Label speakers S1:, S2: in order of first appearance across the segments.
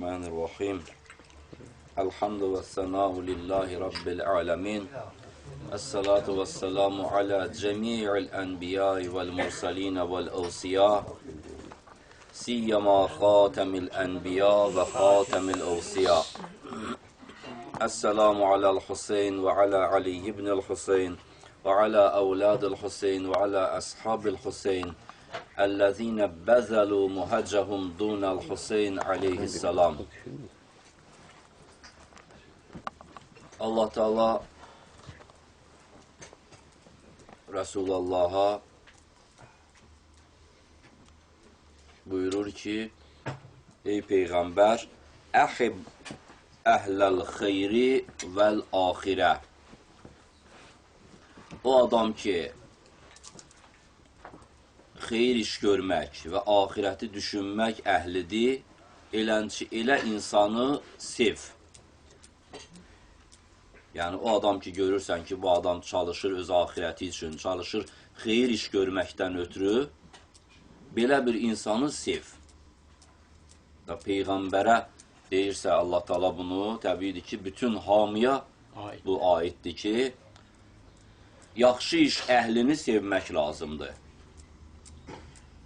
S1: Bismillahirrahmanirrahim. Elhamdü və sənau lillahi rabbil aləmin. Esselatu və selamu alə cemi'il ənbiyai vəl mursalinə vəl əvsiya. Siyyama xatəmil ənbiya və xatəmil əvsiya. Esselamu aləl Hüseyn və alə Ali ibnil Hüseyn və alə əvladil Hüseyn və alə əshabil Hüseyn. Əlləzine bəzəlu muhəcəhum dunəl Hüseyn aleyhissalam. Allah Teala Resulullah'a buyurur ki, ey Peyğəmbər, əhib əhləl xeyri vəl axirə. O adam ki, xeyir iş görmək və axirəti düşünmək əhlidir, elənçi elə insanı sev. Yəni, o adam ki, görürsən ki, bu adam çalışır öz axirəti üçün, çalışır xeyir iş görməkdən ötürü, belə bir insanı sev. Da Peyğəmbərə deyirsə Allah Teala bunu, təbiidir ki, bütün hamıya bu aiddir ki, yaxşı iş əhlini sevmək lazımdır.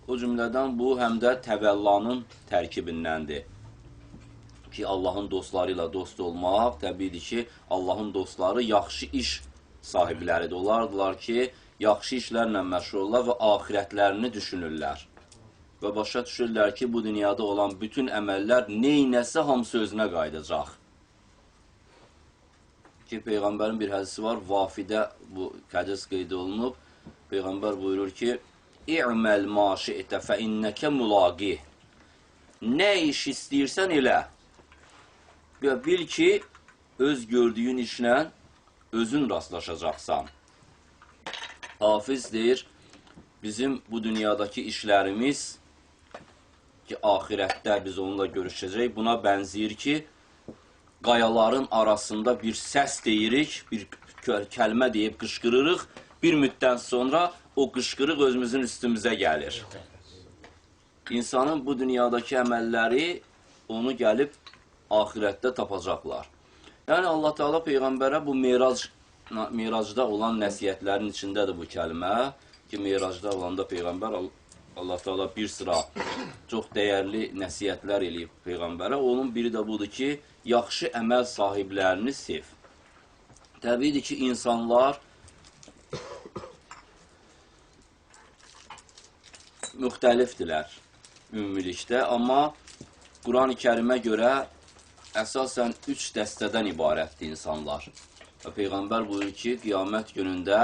S1: O cümlədən bu həm də təvəllanın tərkibindəndir. Ki, Allahın dostları ilə dost olmaq, təbiidir ki, Allahın dostları yaxşı iş sahibləridir. Onlardılar ki, yaxşı işlərlə məşğul olurlar və axirətlərini düşünürlər. Və başa düşürlər ki, bu dünyada olan bütün əməllər neynəsə hamısı özünə qayıdacaq. Ki, Peyğəmbərin bir hədisi var, Vafidə bu hədis qeyd olunub. Peyğəmbər buyurur ki, İ'məl ma şi'tə fə innəkə mulaqih. Nə iş istəyirsən elə. Bil ki, öz gördüyün işlə özün rastlaşacaqsan. Hafiz deyir, bizim bu dünyadakı işlərimiz ki, axirətdə biz onunla görüşəcək, buna bənziyir ki, qayaların arasında bir səs deyirik, bir kəlmə deyib qışqırırıq, bir müddət sonra o qışqırıq özümüzün üstümüzə gəlir. İnsanın bu dünyadakı əməlləri onu gəlib axirətdə tapacaqlar. Yəni, Allah Teala Peyğəmbərə bu miracda olan nəsihətlərin içindədir bu kəlmə ki, miracda olanda Peyğəmbər Allah Teala bir sıra çox dəyərli nəsihətlər eləyib Peyğəmbərə. Onun biri də budur ki, yaxşı əməl sahiblərini sev. Təbiidir ki, insanlar müxtəlifdirlər ümumilikdə, amma Quran-ı Kərimə görə əsasən 3 dəstədən ibarətdir insanlar. Və Peyğəmbər buyurur ki, qiyamət günündə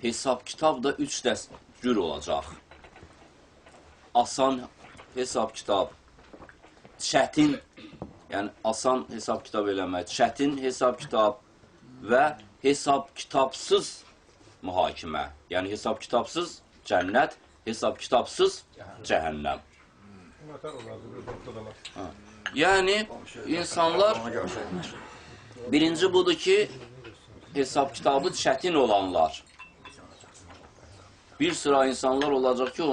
S1: hesab-kitab da 3 cür olacaq. Asan hesab-kitab, çətin, yəni asan hesab-kitab eləmək, çətin hesab-kitab və hesab-kitabsız mühakimə. Yəni hesab-kitabsız cənnət, hesab-kitabsız cəhənnəm. Yəni, insanlar, birinci budur ki, hesab-kitabı çətin olanlar. Bir sıra insanlar olacaq ki,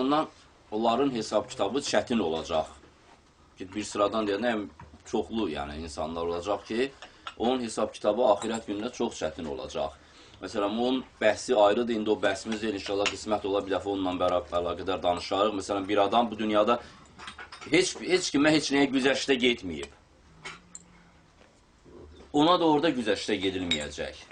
S1: onların hesab-kitabı çətin olacaq. Ki, bir sıradan deyəndə, çoxlu yəni, insanlar olacaq ki, onun hesab-kitabı axirət günündə çox çətin olacaq. Məsələn, onun bəhsi ayrıdır, indi o bəhsimiz deyil, inşallah qismət ola bir dəfə onunla bərabər əlaqədar danışarıq. Məsələn, bir adam bu dünyada heç kimə, heç nəyə güzəştə getməyib. Ona da orada güzəştə gedilməyəcək.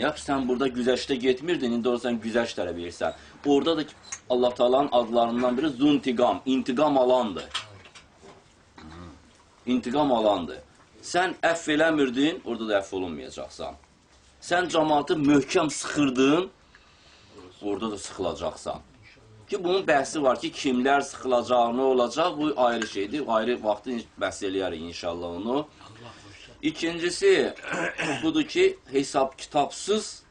S1: Yaxşı, sən burada güzəştə getmirdin, indi orada sən güzəşt tələb edirsən. Orada da Allah Teala'nın adlarından biri zuntiqam, intiqam alandır. İntiqam alandır. Sən əfv eləmirdin, orada da əfv olunmayacaqsan. Sən cəmaatı möhkəm sıxırdın, orada da sıxılacaqsan. Ki, bunun bəhsi var ki, kimlər sıxılacaq, nə olacaq, bu ayrı şeydir. Ayrı vaxtı bəhs eləyərik inşallah onu. İkincisi budur ki, hesab-kitabsız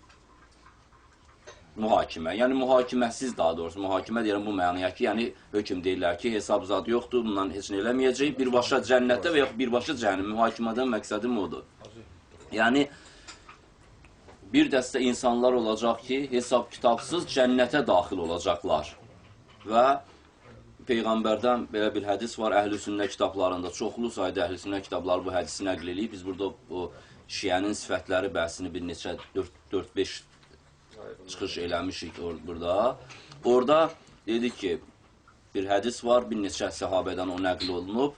S1: mühakimə. Yəni, mühakiməsiz daha doğrusu. Mühakimə deyirəm bu mənaya ki, yəni hökm deyirlər ki, hesab zad yoxdur, bundan heç nə eləməyəcək. Birbaşa cənnətdə və yaxud birbaşa cəhənnəm. Mühakimədən məqsədim odur. Yəni, bir dəstə insanlar olacaq ki, hesab-kitabsız cənnətə daxil olacaqlar və Peyğəmbərdən belə bir hədis var Əhl-i Sünnə kitablarında. Çoxlu sayda Əhl-i Sünnə kitabları bu hədisi nəql eləyib. Biz burada o şiənin sifətləri bəhsini bir neçə 4-5 çıxış eləmişik burada. Orada dedik ki, bir hədis var, bir neçə səhabədən o nəql olunub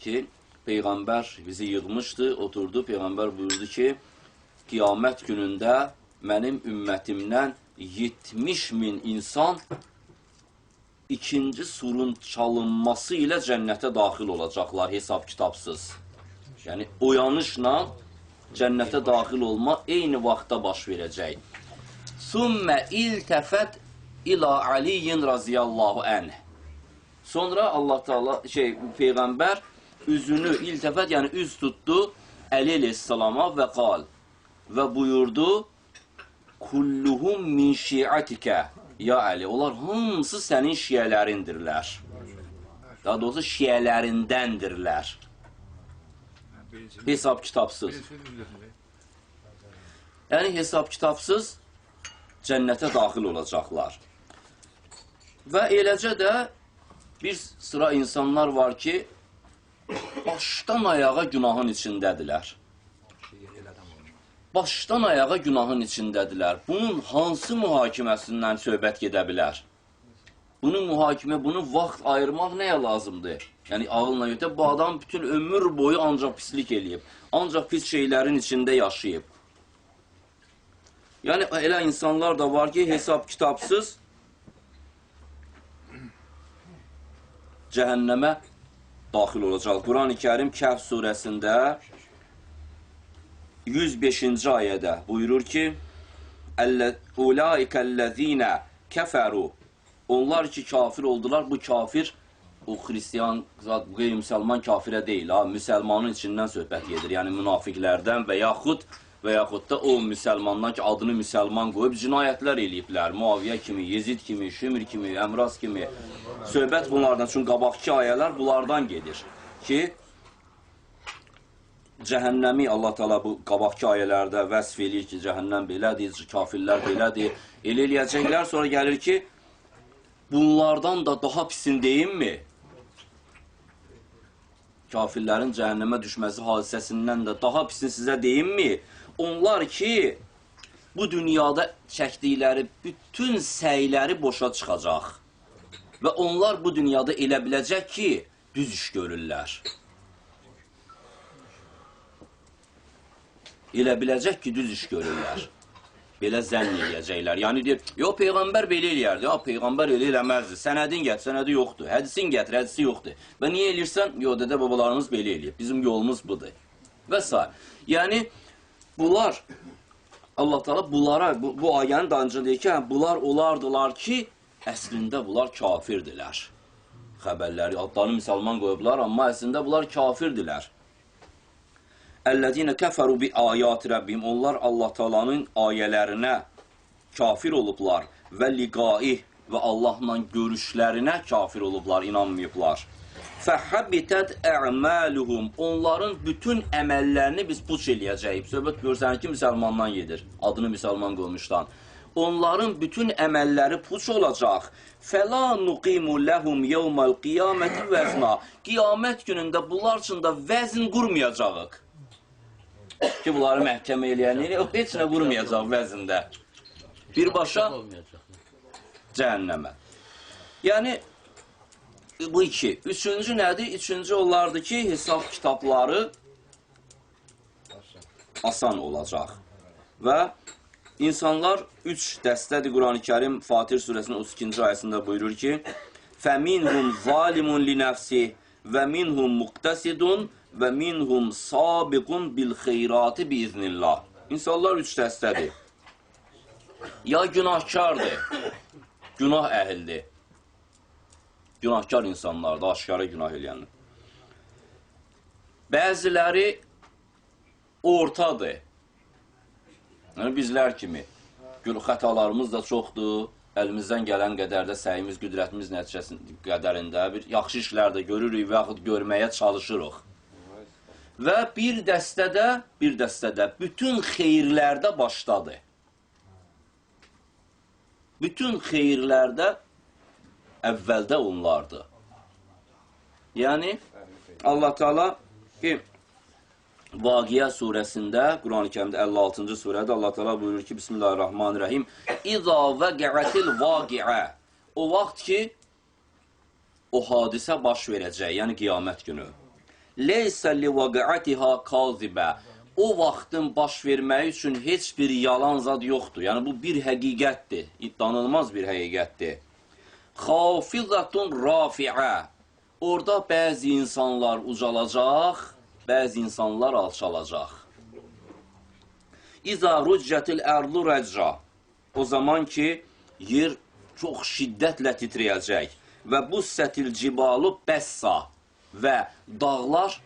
S1: ki, Peyğəmbər bizi yığmışdı, oturdu. Peyğəmbər buyurdu ki, qiyamət günündə mənim ümmətimdən 70 min insan ikinci surun çalınması ilə cənnətə daxil olacaqlar hesab kitabsız. Yəni, oyanışla cənnətə daxil olma eyni vaxtda baş verəcək. Sümmə iltəfət ila Aliyin raziyallahu ənh. Sonra Allah Teala Peyğəmbər üzünü iltəfət, yəni üz tutdu Əli əleyhissalama və qal və buyurdu: Kulluhum min şiatikə. Ya Əli, onlar hamısı sənin şiələrindirlər. Daha doğrusu şiələrindəndirlər. Hesab kitabsız. Yəni hesab kitabsız cənnətə daxil olacaqlar. Və eləcə də bir sıra insanlar var ki, başdan ayağa günahın içindədirlər. Başdan ayağa günahın içindədirlər. Bunun hansı mühakiməsindən söhbət gedə bilər? Bunun mühakimə, bunu vaxt ayırmaq nəyə lazımdır? Yəni, ağılla götür, bu adam bütün ömür boyu ancaq pislik eləyib, ancaq pis şeylərin içində yaşayıb. Yəni, elə insanlar da var ki, hesab kitabsız cəhənnəmə daxil olacaq. Quran-ı Kərim Kəhf surəsində 105-ci ayədə buyurur ki, Ulaikəl-ləzīnə kəfəru. Onlar ki, kafir oldular. Bu kafir, o xristiyan, qeyri-müsəlman kafirə deyil, ha, müsəlmanın içindən söhbət gedir. Yəni, münafiqlərdən və yaxud da o müsəlmandan ki, adını müsəlman qoyub cinayətlər eləyiblər. Muaviyə kimi, Yezid kimi, Şimr kimi, Əmraz kimi. Söhbət bunlardan, çünki qabaqki ayələr bunlardan gedir ki, cəhənnəmi Allah Teala bu qabaqki ayələrdə vəsf eləyir ki, cəhənnəm belədir, kafirlər belədir, elə eləyəcəklər. Sonra gəlir ki, bunlardan da daha pisin deyimmi? Kafirlərin cəhənnəmə düşməsi hadisəsindən də daha pisin sizə deyimmi? Onlar ki, bu dünyada çəkdikləri bütün səyləri boşa çıxacaq. Və onlar bu dünyada elə biləcək ki, düz iş görürlər. Elə biləcək ki, düz iş görürlər. Belə zənn eləyəcəklər. Yəni deyir, yox, Peyğəmbər belə eləyərdi, ya, Peyğəmbər elə eləməzdi. Sənədin gətir, sənədi yoxdur. Hədisin gətir, hədisi yoxdur. Və niyə eləyirsən? Yox, dədə babalarımız belə eləyib. Bizim yolumuz budur. Və s. Yəni, bunlar, Allah Teala bunlara, bu ayənin dalınca deyir ki, bunlar olardılar ki, əslində bunlar kafirdilər. Xəbərləri, adlarını müsəlman qoyublar, amma əslində bunlar kafirdilər. Əl-ləzīnə kəfəru bi ayati Rəbbihim. Onlar Allah Taala'nın ayələrinə kafir olublar və liqaih və Allahla görüşlərinə kafir olublar, inanmayıblar. Fəhəbitət ə'məluhum. Onların bütün əməllərini biz puç eləyəcəyik. Söhbət görsən ki, müsəlmandan gedir. Adını müsəlman qoymuşdan. Onların bütün əməlləri puç olacaq. Fəla nuqimu ləhum yevməl qiyaməti vəzna. Qiyamət günündə bunlar üçün də vəzn qurmayacağıq. Ki, bunları məhkəmə eləyənləri heç nə qurmayacaq vəzində. Birbaşa cəhənnəmə. Yəni, bu iki. Üçüncü nədir? Üçüncü onlardır ki, hesab kitabları asan olacaq. Və insanlar üç dəstədir. Quran-ı Kərim Fatir surəsinin 32-ci ayəsində buyurur ki, فَمِنْهُمْ ظَالِمٌ لِنَفْسِهِ وَمِنْهُمْ مُقْتَسِدٌ və minhum sabiqun bil xeyrati biiznillah. İnsanlar üç dəstədir. Ya günahkardır, günah əhildir. Günahkar insanlardır, aşkara günah eləyənlər. Bəziləri ortadır. Yəni bizlər kimi. Xətalarımız da çoxdur. Əlimizdən gələn qədər də səyimiz, qüdrətimiz nəticəsində qədərində bir yaxşı işlər də görürük və yaxud görməyə çalışırıq. Və bir dəstədə bütün xeyirlərdə başladı. Bütün xeyirlərdə əvvəldə onlardır. Yəni, Allah Teala ki, Vaqiə surəsində, Quran-ı Kərimdə 56-cı surədə Allah Teala buyurur ki, Bismillahirrahmanirrahim, İzə vəqiətil vaqiə. O vaxt ki, o hadisə baş verəcək, yəni qiyamət günü. Leysə li vəqiətiha kazibə. O vaxtın baş verməyi üçün heç bir yalan zad yoxdur. Yəni, bu bir həqiqətdir, danılmaz bir həqiqətdir. Xafizatun rafiə. Orada bəzi insanlar ucalacaq, bəzi insanlar alçalacaq. İza ruccətil ərlu rəcca. O zaman ki, yer çox şiddətlə titrəyəcək və bu sətil cibalu bəssa və dağlar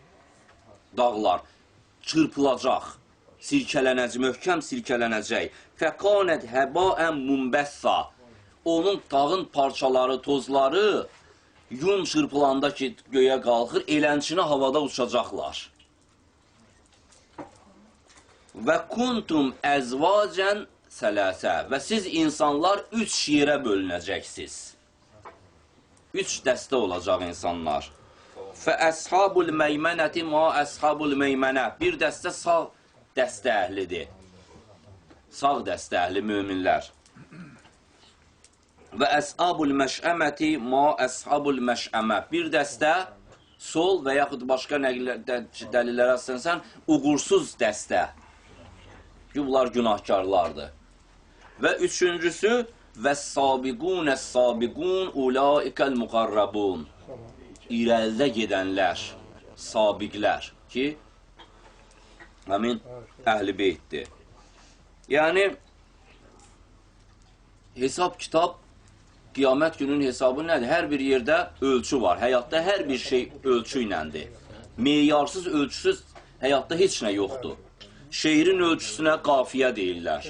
S1: çırpılacaq, sirkələnəcək, möhkəm sirkələnəcək. Fəqanət həbaən munbəssa. Onun dağın parçaları, tozları yun çırpılanda ki, göyə qalxır, elənçinə havada uçacaqlar. Və kuntum əzvacən sələsə. Və siz insanlar 3 yerə bölünəcəksiniz. 3 dəstə olacaq insanlar. Fə əshabul meymənəti ma əshabul meymənə. Bir dəstə sağ dəstə əhlidir. Sağ dəstə əhli möminlər. Və əshabul məşəməti ma əshabul məşəmə. Bir dəstə sol və yaxud başqa dəlillərə əsasən uğursuz dəstə. Ki, bunlar günahkarlardır. Və üçüncüsü və sabiqun əs-sabiqun ulaikəl muqarrabun. İrəlidə gedənlər, sabiqlər ki, həmin əhl-i beytdir. Yəni, hesab-kitab, qiyamət gününün hesabı nədir? Hər bir yerdə ölçü var. Həyatda hər bir şey ölçü iləndir. Meyarsız, ölçüsüz həyatda heç nə yoxdur. Şeirin ölçüsünə qafiyə deyirlər.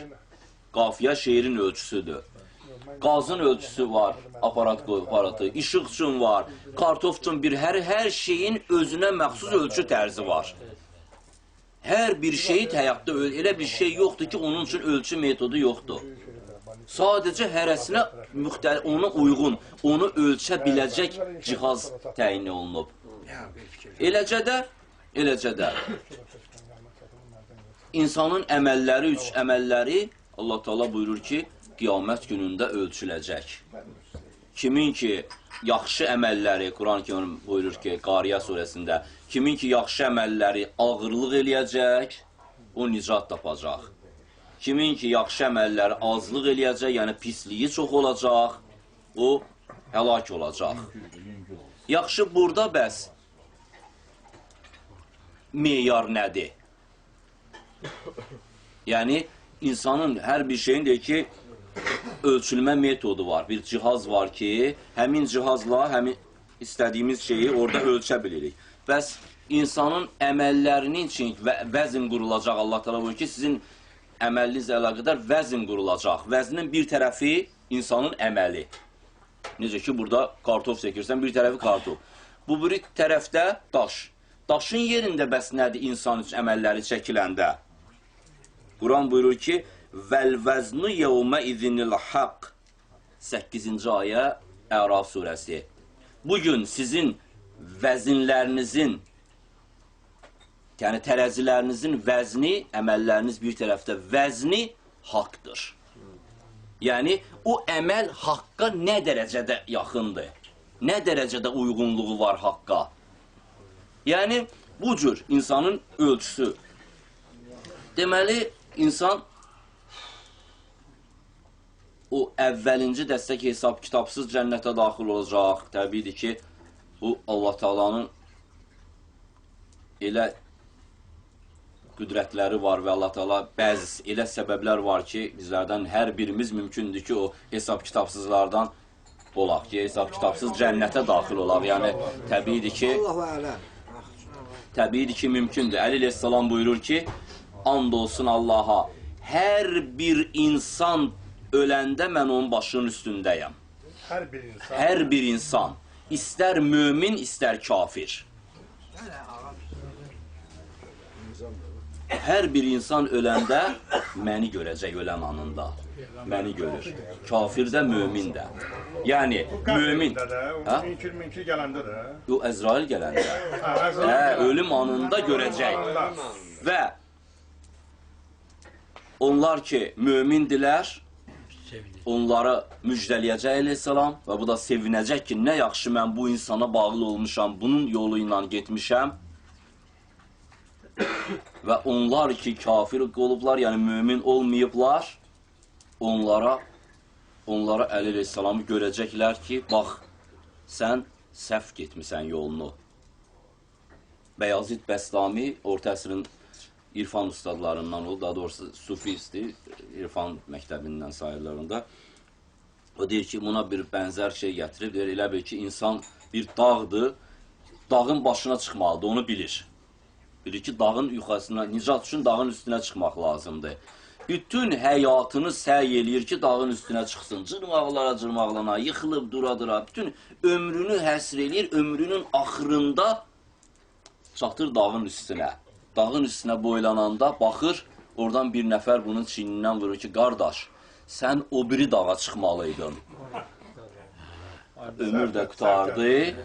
S1: Qafiyə şeirin ölçüsüdür. Qazın ölçüsü var, aparatı, işıq üçün var, kartof üçün bir, hər şeyin özünə məxsus ölçü tərzi var. Hər bir şeyin həyatda elə bir şey yoxdur ki, onun üçün ölçü metodu yoxdur. Sadəcə hərəsinə ona uyğun, onu ölçə biləcək cihaz təyin olunub. Eləcə də insanın əməlləri, üç əməlləri Allah Teala buyurur ki, qiyamət günündə ölçüləcək. Kimin ki, yaxşı əməlləri, Quran-ı buyurur ki, Qariyə surəsində, kimin ki, yaxşı əməlləri ağırlıq eləyəcək, o nicat tapacaq. Kimin ki, yaxşı əməlləri azlıq eləyəcək, yəni pisliyi çox olacaq, o həlak olacaq. Yaxşı, burada bəs meyar nədir? Yəni, insanın hər bir şeyin deyir ki, ölçülmə metodu var, bir cihaz var ki, həmin cihazla həmin istədiyimiz şeyi orada ölçə bilirik. Bəs insanın əməllərinin üçün vəzn qurulacaq, Allah Teala buyurur ki, sizin əməlinizlə əlaqədar vəzn qurulacaq. Vəznin bir tərəfi insanın əməli. Necə ki, burada kartof çəkirsən, bir tərəfi kartof. Bu bir tərəfdə daş. Daşın yerində bəs nədir insan üçün əməlləri çəkiləndə? Quran buyurur ki, Vəl-vəznu yevmə izinil haqq. 8-ci ayə Əraf surəsi. Bugün sizin vəzinlərinizin, yəni tərəzilərinizin vəzni, əməlləriniz bir tərəfdə vəzni haqdır. Yəni, o əməl haqqa nə dərəcədə yaxındır? Nə dərəcədə uyğunluğu var haqqa? Yəni, bu cür insanın ölçüsü. Deməli, insan o əvvəlinci dəstək hesab kitabsız cənnətə daxil olacaq. Təbiidir ki, bu Allah Teala'nın elə qüdrətləri var və Allah Teala bəzi elə səbəblər var ki, bizlərdən hər birimiz mümkündür ki, o hesab kitabsızlardan olaq ki, hesab kitabsız cənnətə daxil olaq. Yəni, təbiidir ki, təbiidir ki, mümkündür. Əli əleyhissalam buyurur ki, and olsun Allaha, hər bir insan öləndə mən onun başının üstündəyəm.
S2: Hər bir insan.
S1: Hər bir insan. İstər mömin, istər kafir. Hər bir insan öləndə məni görəcək ölən anında. Məni görür. Kafir də, mömin də. Yəni, mömin.
S2: Hə? İnkir gələndə də.
S1: Yox, Əzrail gələndə. Hə, ölüm anında görəcək. Və onlar ki, mömindilər, onları müjdələyəcək əleyhissalam və bu da sevinəcək ki, nə yaxşı mən bu insana bağlı olmuşam, bunun yolu ilə getmişəm. Və onlar ki, kafir olublar, yəni mömin olmayıblar, onlara Əli əleyhissalamı görəcəklər ki, bax, sən səhv getmisən yolunu. Bəyazid Bəstami orta əsrin irfan ustadlarından oldu, daha doğrusu sufistdir, irfan məktəbindən sayılır onda. O deyir ki, buna bir bənzər şey gətirib, deyir, elə bil ki, insan bir dağdır, dağın başına çıxmalıdır, onu bilir. Bilir ki, dağın yuxarısına, nicat üçün dağın üstünə çıxmaq lazımdır. Bütün həyatını səy eləyir ki, dağın üstünə çıxsın. Cırmaqlara cırmaqlana, yıxılıb dura-dura, bütün ömrünü həsr eləyir, ömrünün axırında çatır dağın üstünə. Dağın üstünə boylananda baxır, oradan bir nəfər bunun çiynindən vurur ki, qardaş, sən o biri dağa çıxmalıydın. Ömür də qurtardı.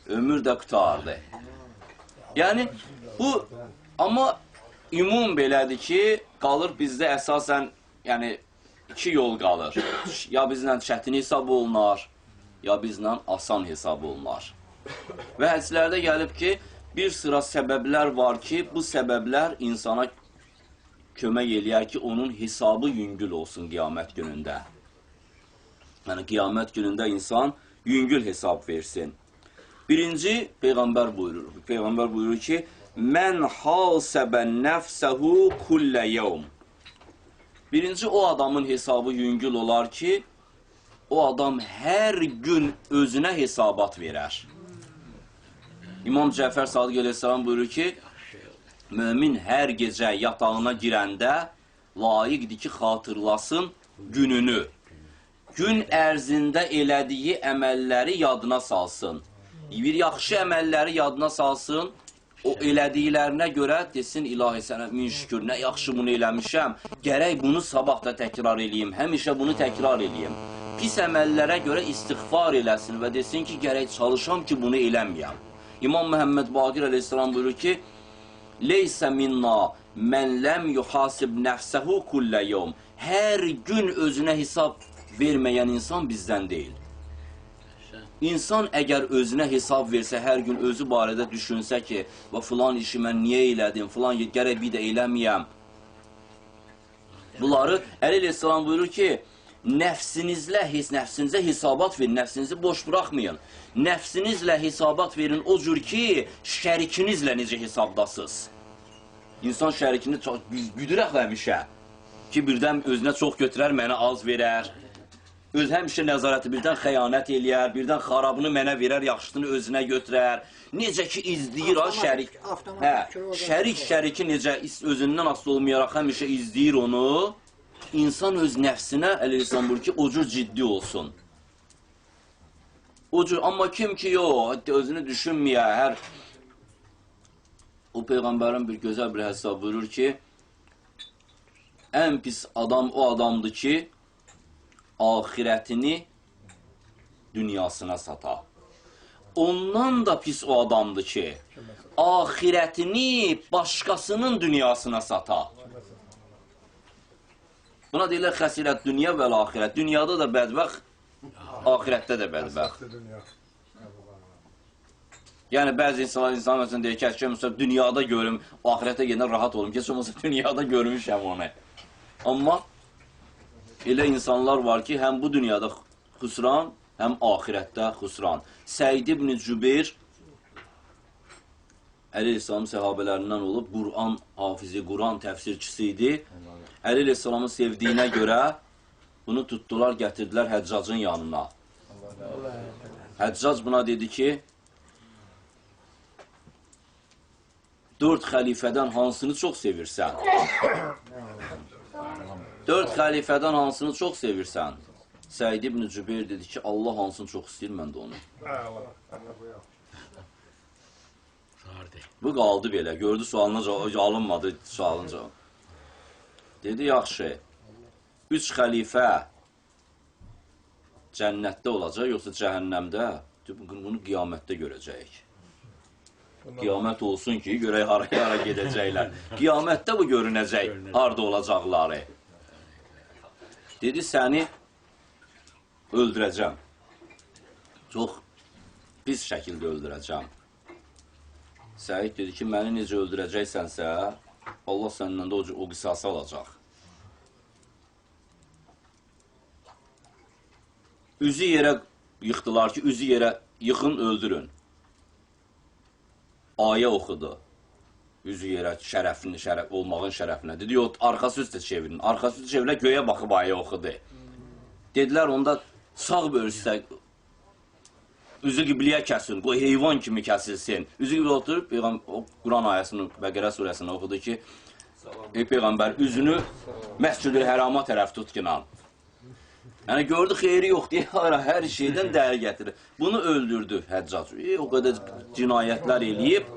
S1: Ömür də qurtardı. Yəni, bu, amma ümum belədir ki, qalır bizdə əsasən, yəni, iki yol qalır. Ya bizlə çətin hesab olunar, ya bizlə asan hesab olunar. Və hədislərdə gəlib ki, bir sıra səbəblər var ki, bu səbəblər insana kömək eləyər ki, onun hesabı yüngül olsun qiyamət günündə. Yəni, qiyamət günündə insan yüngül hesab versin. Birinci, Peyğəmbər buyurur. Peyğəmbər buyurur ki, mən hasəbə nəfsəhu kullə yevm. Birinci, o adamın hesabı yüngül olar ki, o adam hər gün özünə hesabat verər. İmam Cəfər Sadiq əleyhissalam buyurur ki, mömin hər gecə yatağına girəndə layiqdir ki, xatırlasın gününü. Gün ərzində elədiyi əməlləri yadına salsın. Bir yaxşı əməlləri yadına salsın, o elədiklərinə görə desin, ilahi sənə min şükür, nə yaxşı bunu eləmişəm, gərək bunu sabah da təkrar eləyim, həmişə bunu təkrar eləyim. Pis əməllərə görə istiğfar eləsin və desin ki, gərək çalışam ki, bunu eləməyəm. İmam Məhəmməd Baqir əleyhissalam buyurur ki, Leysə minna mən ləm yuhasib nəfsəhu kullə yevm. Hər gün özünə hesab verməyən insan bizdən deyil. İnsan əgər özünə hesab versə, hər gün özü barədə düşünsə ki, və filan işi mən niyə elədim, filan gərək bir də eləməyəm. Bunları Əli əleyhissalam buyurur ki, nəfsinizə hesabat verin, nəfsinizi boş buraxmayın. Nəfsinizlə hesabat verin o cür ki, şərikinizlə necə hesabdasız. İnsan şərikini çox güdür həmişə ki, birdən özünə çox götürər, mənə az verər. Öz həmişə nəzarəti birdən xəyanət eləyər, birdən xarabını mənə verər, yaxşısını özünə götürər. Necə ki izləyir ha şərik. Hə, şərik şəriki necə özündən asılı olmayaraq həmişə izləyir onu. İnsan öz nəfsinə, əleyhissalam buyurur ki, o cür ciddi olsun. O cür, amma kim ki yox, özünü düşünməyə, hər... O Peyğəmbərin bir gözəl bir hesab buyurur ki, ən pis adam o adamdır ki, axirətini dünyasına sata. Ondan da pis o adamdır ki, axirətini başqasının dünyasına sata. Buna deyirlər xəsirət dünya və axirət. Dünyada da bədbəxt, axirətdə də bədbəxt. Yəni, bəzi insanlar, insan məsələn deyir ki, məsələn, dünyada görüm, axirətə gedən rahat olum. Keç olmasa dünyada görmüşəm onu. Amma elə insanlar var ki, həm bu dünyada xüsran, həm axirətdə xüsran. Səid ibn Cübeyr Əli əleyhissalamın səhabələrindən olub, Quran hafizi, Quran təfsirçisi idi. Əli əleyhissalamın sevdiyinə görə bunu tutdular, gətirdilər Həccacın yanına. Həccac buna dedi ki, 4 xəlifədən hansını çox sevirsən? 4 xəlifədən hansını çox sevirsən? Səid ibn Cübeyr dedi ki, Allah hansını çox istəyir, mən də onu. Bu qaldı belə, gördü sualına cavab, alınmadı sualın cavabı. Dedi, yaxşı, Üç xəlifə cənnətdə olacaq, yoxsa cəhənnəmdə? Bunu qiyamətdə görəcəyik. Qiyamət olsun ki, görək haraya hara gedəcəklər. Qiyamətdə bu görünəcək, harada olacaqları. Dedi, səni öldürəcəm. Çox pis şəkildə öldürəcəm. Səid dedi ki, məni necə öldürəcəksənsə, Allah səndən də o qisası alacaq. Üzü yerə yıxdılar ki, üzü yerə yıxın, öldürün. Ayə oxudu. Üzü yerə şərəfini, olmağın şərəfinə. Dedi, yox, arxası üstə çevirin. Arxası üstə çevirilər, göyə baxıb ayə oxudu. Dedilər, onda sağ bölüsdə üzü qibliyə kəsin, qoy heyvan kimi kəsilsin. Üzü qibliyə oturub, Quran ayəsini, Bəqərə surəsini oxudu ki, ey Peyğəmbər, üzünü Məscid-ül Hərama tərəf tut ki, nan. Yəni, gördü, xeyri yox deyə, hər şeydən dəyər gətirir. Bunu öldürdü Həccac. O qədər cinayətlər eləyib.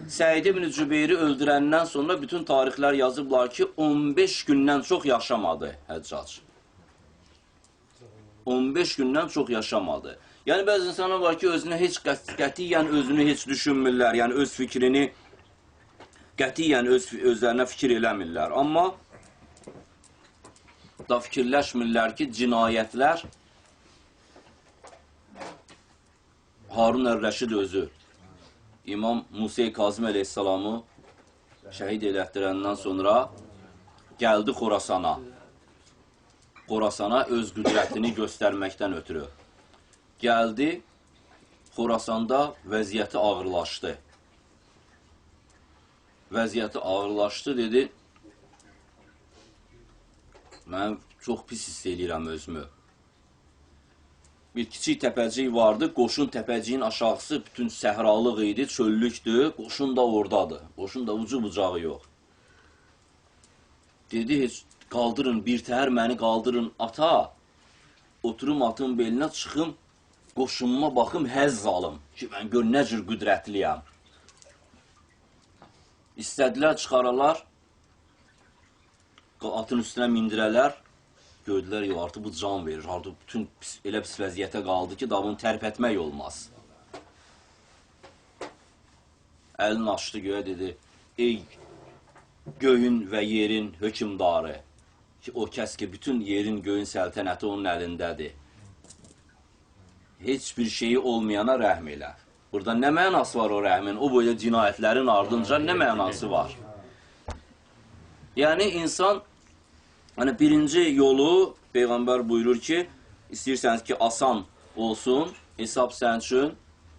S1: Səid ibn Cübeyri öldürəndən sonra bütün tarixlər yazıblar ki, 15 gündən çox yaşamadı Həccac. 15 gündən çox yaşamadı. Yəni, bəzi insanlar var ki, özünə heç qətiyyən özünü heç düşünmürlər. Yəni, öz fikrini qətiyyən özlərinə fikir eləmirlər. Amma da fikirləşmirlər ki, cinayətlər Harun ər-Rəşid özü İmam Musa Kazım əleyhissalamı şəhid elətdirəndən sonra gəldi Xorasana. Xorasana öz qüdrətini göstərməkdən ötürü. Gəldi, Xorasanda vəziyyəti ağırlaşdı. Vəziyyəti ağırlaşdı, dedi, mən çox pis hiss eləyirəm özümü. Bir kiçik təpəcik vardı, qoşun təpəciyin aşağısı bütün səhralıq idi, çöllükdür, qoşun da oradadır. Qoşun da ucu bucağı yox. Dedi, heç qaldırın, bir təhər məni qaldırın ata, oturum atın belinə, çıxım, qoşunuma baxım, həzz alım ki, mən gör nə cür qüdrətliyəm. İstədilər, çıxaralar, atın üstünə mindirələr, gördülər, yox, artıq bu can verir, artıq bütün elə pis vəziyyətə qaldı ki, daha bunu tərpətmək olmaz. Əlini açdı göyə, dedi, ey göyün və yerin hökmdarı, ki, o kəs ki, bütün yerin, göyün səltənəti onun əlindədir. Heç bir şeyi olmayana rəhm elə. Burada nə mənası var o rəhmin? O boyda cinayətlərin ardınca nə mənası var? Yəni, insan, yəni birinci yolu Peyğəmbər buyurur ki, istəyirsəniz ki, asan olsun, hesab sənin üçün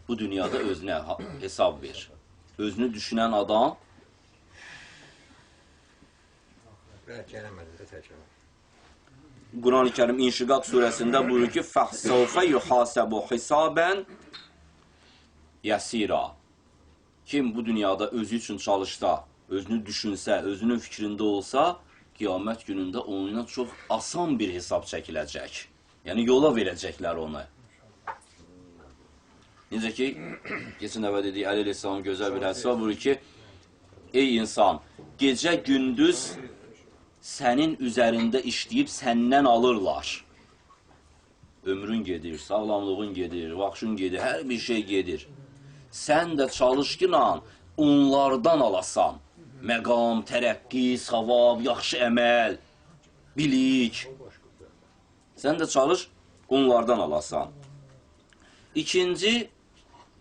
S1: bu dünyada özünə hesab ver. Özünü düşünən adam Quran-ı Kərim İnşiqaq surəsində buyurur ki, فَحْسَوْفَ يُحَاسَبُ حِسَابًا يَسِيرًا. Kim bu dünyada özü üçün çalışsa, özünü düşünsə, özünün fikrində olsa, qiyamət günündə onunla çox asan bir hesab çəkiləcək. Yəni, yola verəcəklər onu. Necə ki, keçən dəfə dedik, Əli əleyhissalamın gözəl bir hədisi var, buyurur ki, ey insan, gecə gündüz sənin üzərində işləyib səndən alırlar. Ömrün gedir, sağlamlığın gedir, vaxtın gedir, hər bir şey gedir. Sən də çalış ki, onlardan alasan. Məqam, tərəqqi, savab, yaxşı əməl, bilik. Sən də çalış, onlardan alasan. İkinci,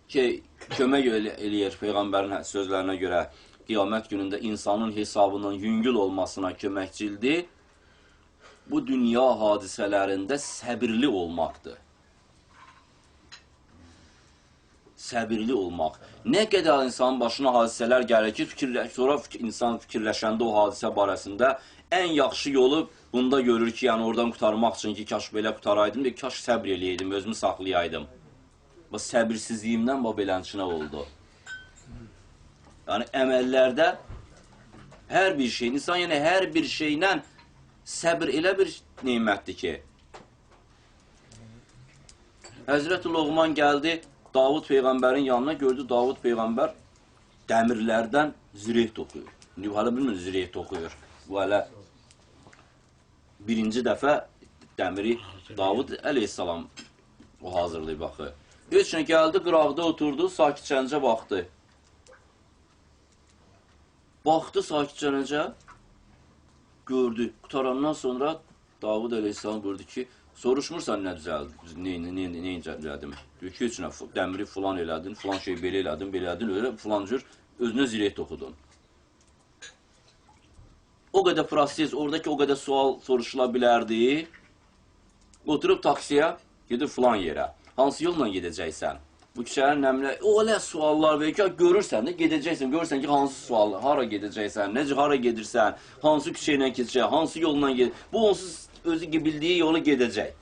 S1: ki, kömək eləyir Peyğəmbərin sözlərinə görə, qiyamət günündə insanın hesabının yüngül olmasına köməkçildir. Bu dünya hadisələrində səbirli olmaqdır. Səbirli olmaq. Nə qədər insanın başına hadisələr gəlir ki, sonra insan fikirləşəndə o hadisə barəsində ən yaxşı yolu bunda görür ki, yəni oradan qurtarmaq üçün ki, kaş belə qurtaraydım, deyir, kaş səbr eləyəydim, özümü saxlayaydım. Bu səbirsizliyimdən bu belənçinə oldu. Yəni əməllərdə hər bir şey, insan yəni hər bir şeylə səbir elə bir nemətdir ki, Həzrət-i Loğman gəldi Davud Peyğəmbərin yanına, gördü Davud Peyğəmbər dəmirlərdən zireh toxuyur. İndi bu hələ bilmir zireh toxuyur. Bu hələ Birinci dəfə dəmiri Davud əleyhissalam o hazırlayıb axı. Heç nə gəldi, qıraqda oturdu, sakitcəncə baxdı. Baxdı sakitcəncə, gördü. Qutarandan sonra Davud əleyhissalam buyurdu ki, soruşmursan nə düzəldi, nə düzəldim. Deyir ki, heç nə, dəmiri filan elədin, filan şey belə elədin, belə elədin, öyle filan cür özünə zireh toxudun. O qədər proses, oradakı o qədər sual soruşula bilərdi. Oturub taksiyə, gedir filan yerə. Hansı yolla gedəcəksən? Bu küçənin nəmlə, o elə suallar verir ki, görürsən də gedəcəksən, görürsən ki, hansı sual, hara gedəcəksən, necə hara gedirsən, hansı küçə ilə keçəcək, hansı yolla gedir. Bu onsuz özü bildiyi yolu gedəcək.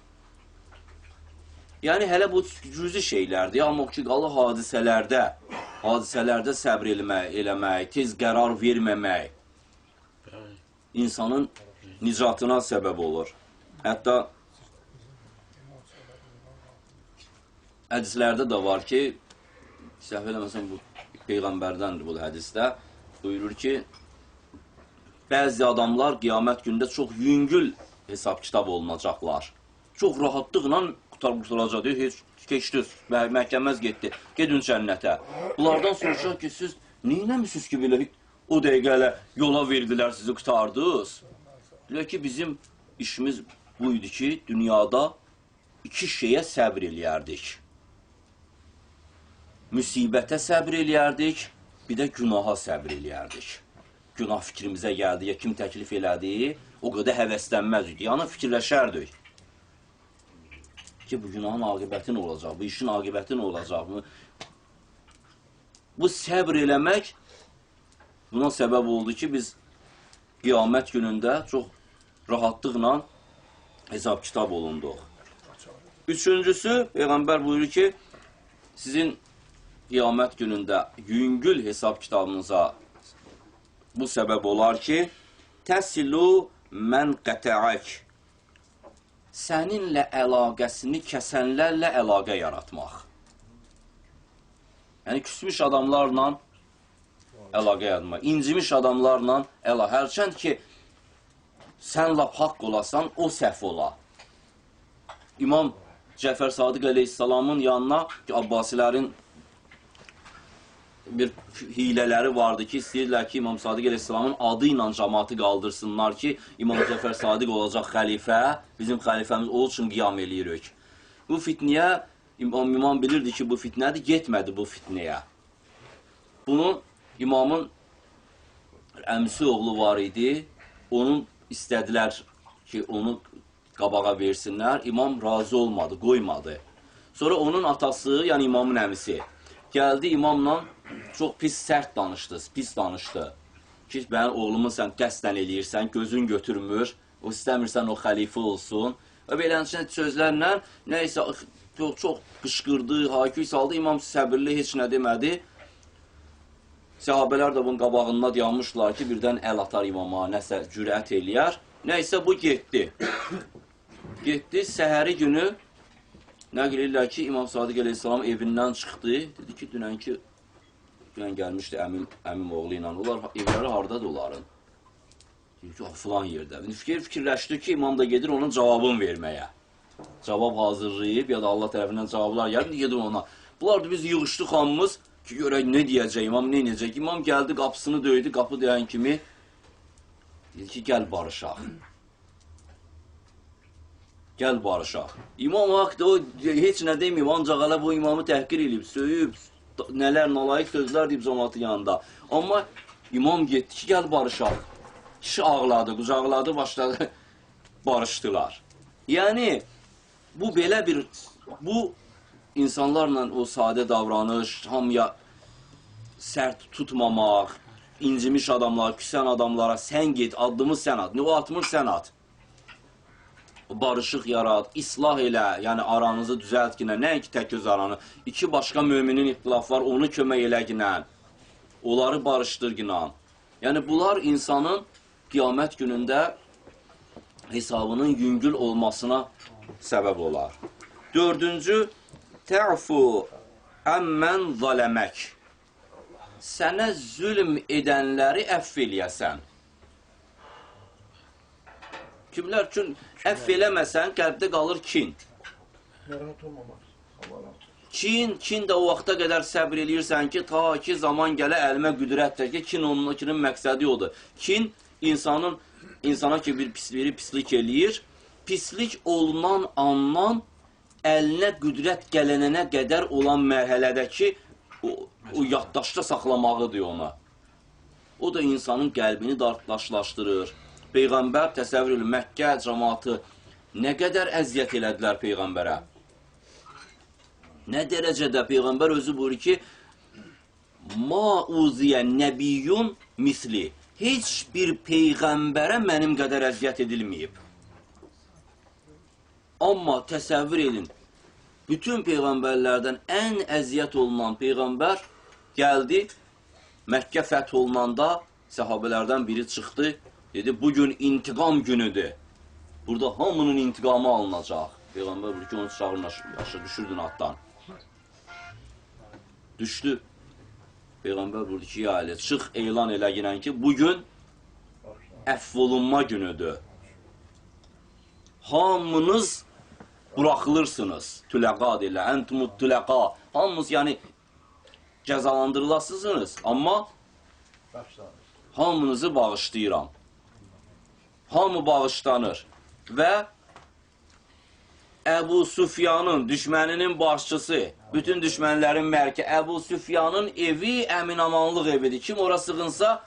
S1: Yəni hələ bu cüzi şeylərdir, amma ki, qalır hadisələrdə, hadisələrdə səbr eləmək, tez qərar verməmək insanın nicatına səbəb olur. Hətta hədislərdə də var ki, səhv eləməsəm bu Peyğəmbərdəndir bu hədisdə, buyurur ki, bəzi adamlar qiyamət günündə çox yüngül hesab-kitab olunacaqlar. Çox rahatlıqla qurtulacaq, deyir, heç keçdi, məhkəməz getdi, gedin cənnətə. Bunlardan soruşaq ki, siz neynəmisiniz ki, belə o dəqiqə elə yola verdilər, sizi qurtardınız? Deyir ki, bizim işimiz bu idi ki, dünyada iki şeyə səbr eləyərdik. Müsibətə səbr eləyərdik, bir də günaha səbr eləyərdik. Günah fikrimizə gəldi, ya kim təklif elədi, o qədər həvəslənməzdik, yəni fikirləşərdik ki, bu günahın aqibəti nə olacaq, bu işin aqibəti nə olacaq. Bu səbr eləmək buna səbəb oldu ki, biz qiyamət günündə çox rahatlıqla hesab-kitab olunduq. Üçüncüsü, Peyğəmbər buyurur ki, sizin qiyamət günündə yüngül hesab-kitabınıza bu səbəb olar ki, təsilu mən qətəək, səninlə əlaqəsini kəsənlərlə əlaqə yaratmaq. Yəni, küsmüş adamlarla əlaqə yaratmaq, incimiş adamlarla əlaqə. Hərçənd ki, sən lap haqq olasan, o səhv ola. İmam Cəfər Sadiq əleyhissalamın yanına ki, Abbasilərin bir hilələri vardı ki, istəyirdilər ki, İmam Sadiq əleyhissalamın adı ilə cəmaatı qaldırsınlar ki, İmam Cəfər Sadiq olacaq xəlifə, bizim xəlifəmiz o üçün qiyam eləyirik. Bu fitniyə, imam bilirdi ki, bu fitnədir, getmədi bu fitnəyə. Bunu imamın əmisi oğlu var idi, onun istədilər ki, onu qabağa versinlər, imam razı olmadı, qoymadı. Sonra onun atası, yəni imamın əmisi, gəldi imamla çox pis sərt danışdı, pis danışdı. Ki, mənim oğlumu sən qəsdən eləyirsən, gözün götürmür, o istəmirsən o xəlifə olsun. Və beləncə sözlərlə nəysə çox qışqırdı, hayküy saldı, imam səbirli heç nə demədi. Səhabələr də bunun qabağında dayanmışdılar ki, birdən əl atar imama, nəsə cürət eləyər. Nəysə bu getdi. Getdi, səhəri günü nəql edirlər ki, İmam Sadiq əleyhissalam evindən çıxdı. Dedi ki, dünənki dünən gəlmişdi əmim oğlu ilə. Onlar evləri hardadır onların? Deyir ki, filan yerdə. Fikirləşdi ki, imam da gedir onun cavabını verməyə. Cavab hazırlayıb ya da Allah tərəfindən cavablar gəldi, gedir ona. Bunlar da biz yığışdıq hamımız ki, görək nə deyəcək, imam nə edəcək. İmam gəldi, qapısını döydü, qapı döyən kimi dedi ki, gəl barışaq. Gəl barışaq. İmam haqdır, o heç nə deməyib, ancaq hələ bu imamı təhqir eləyib, söyüb, nələr nalayiq sözlər deyib cəmaatın yanında. Amma imam getdi ki, gəl barışaq. Kişi ağladı, qucaqladı, başladı, barışdılar. Yəni, bu belə bir, bu insanlarla o sadə davranış, hamıya sərt tutmamaq, incimiş adamlara, küsən adamlara sən get, addımı sən at, nə o atmır sən at. Barışıq yarat, islah elə, yəni aranızı düzəlt ki, nəinki tək öz aranı, iki başqa müminin ixtilaf var, onu kömək elə ki, onları barışdır ki. Yəni, bunlar insanın qiyamət günündə hesabının yüngül olmasına səbəb olar. Dördüncü, tə'fu əmmən zaləmək. Sənə zülm edənləri əfv eləyəsən. Kimlər üçün əfv eləməsən, qəlbdə qalır kin.
S2: Narahat olmamaq. Allah razı olsun.
S1: Kin də o vaxta qədər səbr eləyirsən ki, ta ki zaman gələ əlimə qüdrətdir ki, kin onun kinin məqsədi odur. Kin insanın insana ki bir biri pislik eləyir, pislik olunan andan əlinə qüdrət gələnənə qədər olan mərhələdəki o yaddaşda saxlamağıdır ona. O da insanın qəlbini dartlaşlaşdırır. Peyğəmbər təsəvvür edin, Məkkə cəmaatı nə qədər əziyyət elədilər Peyğəmbərə. Nə dərəcədə Peyğəmbər özü buyurur ki, Ma uziyə nəbiyyun misli. Heç bir peyğəmbərə mənim qədər əziyyət edilməyib. Amma təsəvvür edin, bütün peyğəmbərlərdən ən əziyyət olunan peyğəmbər gəldi, Məkkə fəth olunanda səhabələrdən biri çıxdı, dedi, bugün intiqam günüdür. Burada hamının intiqamı alınacaq. Peyğəmbər buyurur ki, onu çağırın, aşağı düşürdün atdan. Düşdü. Peyğəmbər buyurdu ki, ya Əli, çıx elan elə gələn ki, bugün əfv olunma günüdür. Hamınız buraxılırsınız. Tüləqa deyirlər. Entumut tüləqa. Hamınız yəni cəzalandırılasınız, amma hamınızı bağışlayıram. Hamı bağışlanır. Və Əbu Süfyanın, düşməninin başçısı, bütün düşmənlərin mərkə, Əbu Süfyanın evi əminamanlıq evidir. Kim ora sığınsa,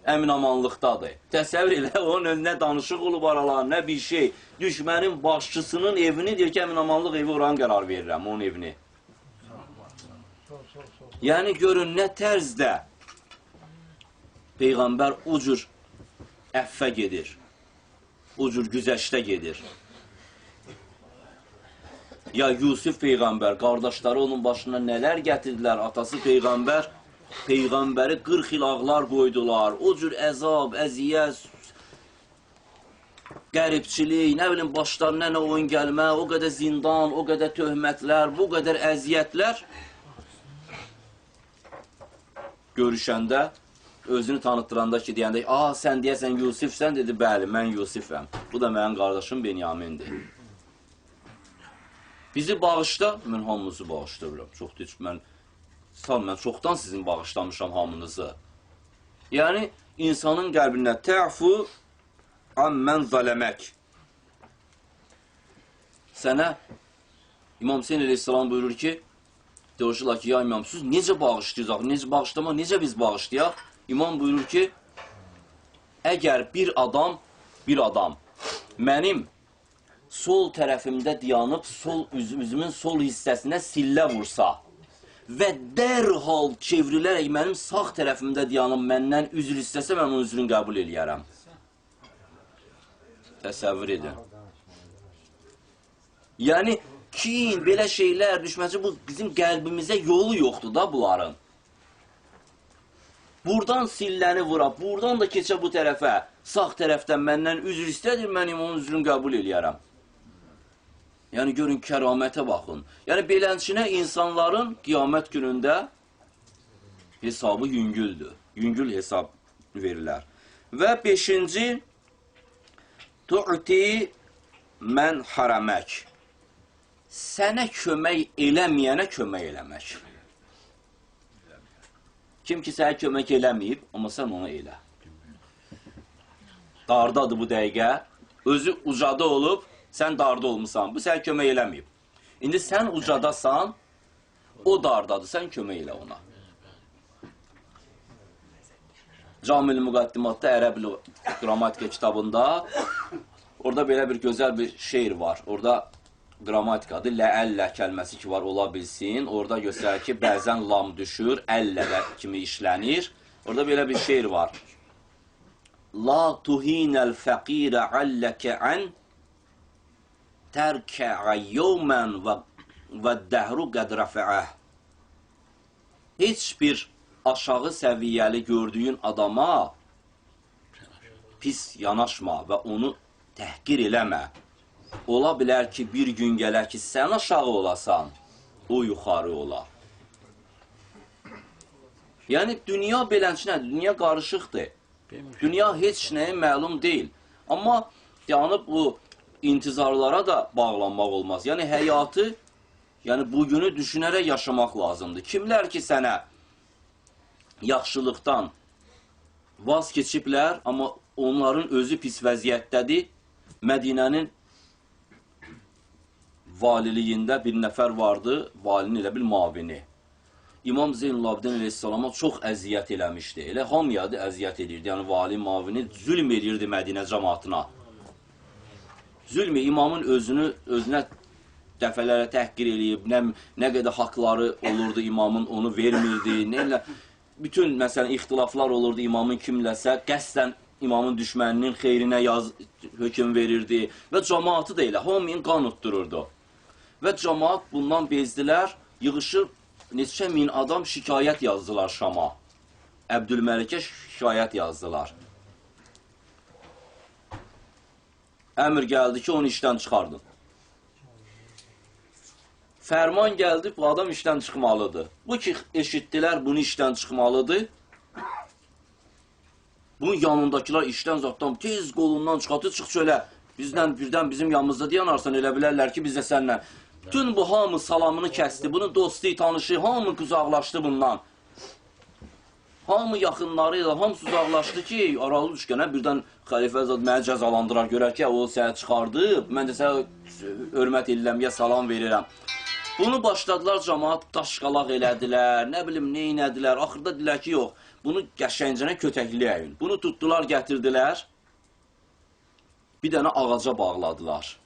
S1: əminamanlıqdadır. Təsəvvür elə, onun nə danışıq olub aralar, nə bir şey. Düşmənin başçısının evini deyir ki, əminamanlıq evi oranı qərar verirəm, onun evini. Yəni, görün, nə tərzdə Peyğəmbər o cür əffə gedir, o cür güzəştə gedir. Ya Yusuf Peyğəmbər, qardaşları onun başına nələr gətirdilər, atası Peyğəmbər, Peyğəmbəri 40 il ağlar qoydular, o cür əzab, əziyyət, qəribçilik, nə bilim, başlarına nə oyun gəlmə, o qədər zindan, o qədər töhmətlər, bu qədər əziyyətlər görüşəndə, özünü tanıtdıranda ki, deyəndə, aa, sən deyəsən Yusifsən, dedi, bəli, mən Yusifəm, bu da mənim qardaşım Benyamindir. Bizi bağışla, mən hamınızı bağışlayıram. Çox deyil, mən çoxdan sizin bağışlamışam hamınızı. Yəni, insanın qəlbində tə'fu ammən zələmək. Sənə İmam Hüseyin əleyhissalam buyurur ki, deyirlər ki, ya İmam, siz necə bağışlayacaq, necə bağışlama, necə biz bağışlayaq? İmam buyurur ki, əgər bir adam mənim sol tərəfimdə dayanıb, sol üzümün sol hissəsinə sillə vursa və dərhal çevrilərək mənim sağ tərəfimdə dayanıb məndən üzr istəsə, mən onun üzrünü qəbul eləyərəm. Təsəvvür edin. Yəni, kin, belə şeylər düşməsi, bu bizim qəlbimizə yolu yoxdur da bunların. Buradan silləni vura, buradan da keçə bu tərəfə, sağ tərəfdən məndən üzr istədir, mən onun üzrünü qəbul eləyərəm. Yəni, görün, kəramətə baxın. Yəni, belənçinə insanların qiyamət günündə hesabı yüngüldür. Yüngül hesab verirlər. Və beşinci, tu'ti mən haramək. Sənə kömək eləməyənə kömək eləmək. Kim ki sənə kömək eləməyib, amma sən ona elə. Dardadır bu dəqiqə, özü ucada olub, sən darda olmusan, bu sənə kömək eləməyib. İndi sən ucadasan, o dardadır, sən kömək elə ona. Camil Müqəddimatda, ərəb qrammatika kitabında, orada belə bir gözəl bir şeir var. Orada qrammatikadır, ləəllə kəlməsi ki var, ola bilsin. Orada göstərir ki, bəzən lam düşür, əllə də kimi işlənir. Orada belə bir şeir var. La tuhinəl fəqirə alləkə ən tərkəə yevmən və dəhru qəd rəfəəh. Heç bir aşağı səviyyəli gördüyün adama pis yanaşma və onu təhqir eləmə. Ola bilər ki, bir gün gələr ki, sən aşağı olasan, o yuxarı ola. Yəni, dünya belənçi nədir? Dünya qarışıqdır. Dünya heç nəyə məlum deyil. Amma Dayanıb bu intizarlara da bağlanmaq olmaz. Yəni həyatı, yəni bugünü düşünərək yaşamaq lazımdır. Kimlər ki sənə yaxşılıqdan vaz keçiblər, amma onların özü pis vəziyyətdədir. Mədinənin valiliyində bir nəfər vardı, valinin elə bil mavini. İmam Zeynulabidin əleyhissalama çox əziyyət eləmişdi. Elə hamıya da əziyyət edirdi. Yəni vali mavini zülm edirdi Mədinə cəmaatına. Zülmü imamın özünə dəfələrlə təhqir eləyib, nə qədər haqları olurdu imamın, onu vermirdi. Bütün, məsələn, ixtilaflar olurdu imamın kimləsə, qəsdən imamın düşməninin xeyrinə hökm verirdi və cəmaatı da elə, hamının qan utdururdu. Və cəmaat bundan bezdilər, yığışıb neçə min adam şikayət yazdılar Şama. Əbdülməlikə şikayət yazdılar. Əmr gəldi ki, onu işdən çıxardın. Fərman gəldi, bu adam işdən çıxmalıdır. Bu ki, eşitdilər, bunu işdən çıxmalıdır. Bunun yanındakılar işdən zatdan tez qolundan çıxartdı, çıx çölə. Bizdən birdən bizim yanımızda dayanarsan, elə bilərlər ki, biz də səninlə. Bütün bu hamı salamını kəsdi. Bunun dostu, tanışı, hamı uzaqlaşdı bundan. Hamı yaxınları ilə, hamısı uzaqlaşdı ki, aralı düşkənə birdən xəlifə zad məni cəzalandırar, görər ki, o səni çıxardıb, mən də sənə hörmət edirəm, ya salam verirəm. Bunu başladılar, cəmaat daşqalaq elədilər, nə bilim, nə elədilər. Axırda dedilər ki, yox, bunu qəşəngcənə kötəkləyəyin. Bunu tutdular, gətirdilər, bir dənə ağaca bağladılar.